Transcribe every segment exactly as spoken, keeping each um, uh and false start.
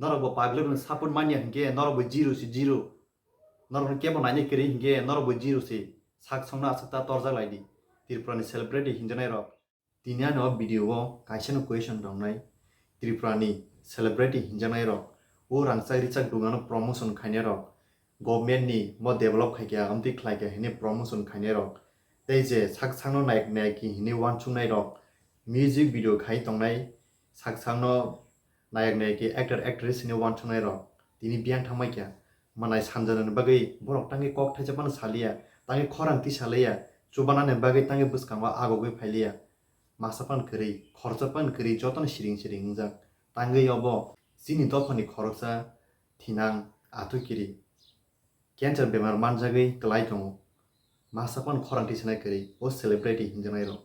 Norok bo public rokni support manya hinkhe norok bo zero se zero. Norok no kebo nainai kwrwi hinkhe norok bo zero se. Sak songno aswk ta torjak lai di. Tripura ni celebrity hinjanai rok. Tini ani o video o kaisa no question tongnai. Tripura ni celebrity hinjanai rok. O rangchak richak dugano promotion khainai rok. Government ni bo develop khaikha, amtwi khlaikha hinwi promotion khainai rok. Tei je sak sakno nayak nayak hinwi wansuknai rok. Music video khai tongnai sak sakno nayak nayak actor actress hinwi wansuknai rok. Tini biyang thangmai kha. Manai sanjana ni bagwi borok tangwi kok thaisa phano saliya, tangwi khorang twi salaiya, chubanani bagwi tangwi bwskango agogwi phailiya. Masa pan kwrwi, khoroksa pan kwrwi jotono siring siring wngjak. Tangwi obo chini dophani khoroksa thinang athu kiri. Cancer bemar manjagwi kwlai tongo. Masa pan khorang twi sanai kwrwi o celebrity hinjanai rok.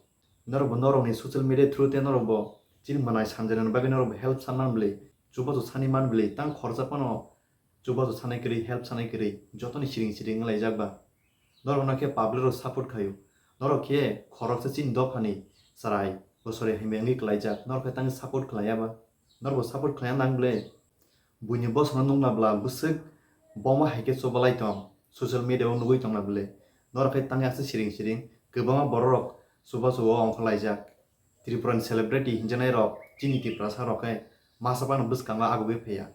Norok bo norokni social media through tei norok bo chini manai sanjana ni bagwi norok bo help san man bwlwi, chubachu sani man bwlwi, tang khoroksa phano chubachu sanai kwrwi, help sanai kwrwi, jotoni siring siring wnglaijak ba. Norok no khe public rok support khaio. Norok khe khoroksa chini dophani chwrai bosori hamya wngwi kwlaijak. Norok khe tang support khlaiya ba. Norok bo support khlaiya nang bwlwi. Buini bosongno nukna bwla bwswk boma hai khe chubalai tong. Social media o nugwi tongna bwlwi. Norok khe tang aswk siring siring kwbangma borok rok chubachu o ongkhorlaijak. Tripura ni celebrity hinjanai rok chini Tiprasa rok khe masa phano bwskango agugwi phaiya.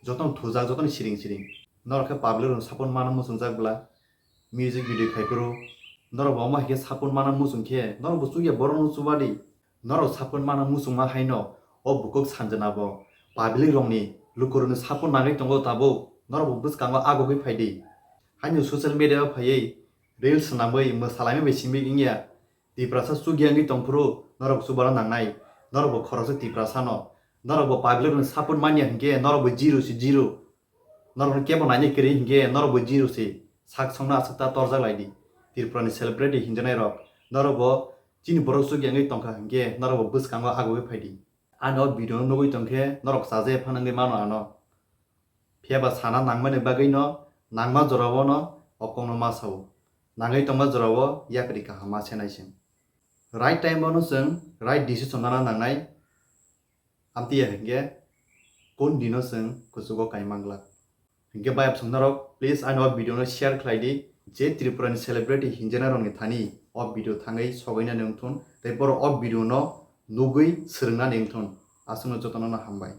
Jotono thujak, jotono siring siring. Norok khe public rokno support mano muchungjak bwla music video khai phuru. Norok bo omo hai khe support mano muchung khe norok bo chukya borok no chuba di. Norok support mano muchungma haino o bukhuk sanjana bo public rokni lukurokni support nangwi tongo tabuk. Norok bo bwskango agugwi phai di. Haino social media o phaiwi reels swnamwi mwsalaimani bai simi wngya. Tiprasa chukya wngwi tongphuru norok chubara nangnai. Norok bo khoroksa Tiprasa no. Norok bo public rokni support manya hinkhe norok bo zero se zero. Norok no kebo nainai kwrwi hinkhe norok bo zero se. Sak songno aswk ta torjak lai di. Tripura ni celebrity hinjanai rok. Norok bo chini borok chukya wngwi tongkha hinkhe norok bo bwskango agugwi phai di. Ani o video no nugwi tongkhe norok chajakya phano wngwi mano ano. Phiya ba sana nangmani bagwi no nangma jora o no o kok no ma sao. Nangwi tongma jora o yakri kaham ma se nai se. Right time o no chwng right decision nana nangnai. Amtwi ya hinkhe kun dino chwng kuchugo kai manglak. Hinkhe bayap song norok please ani o video no share khlai di. Je Tripura ni celebrity hinjana rok ni thani o video thangwi sogwi nani wngthun tei borok o video no nugwi swrwng nani wngthun. Aswk no jotono no hambai.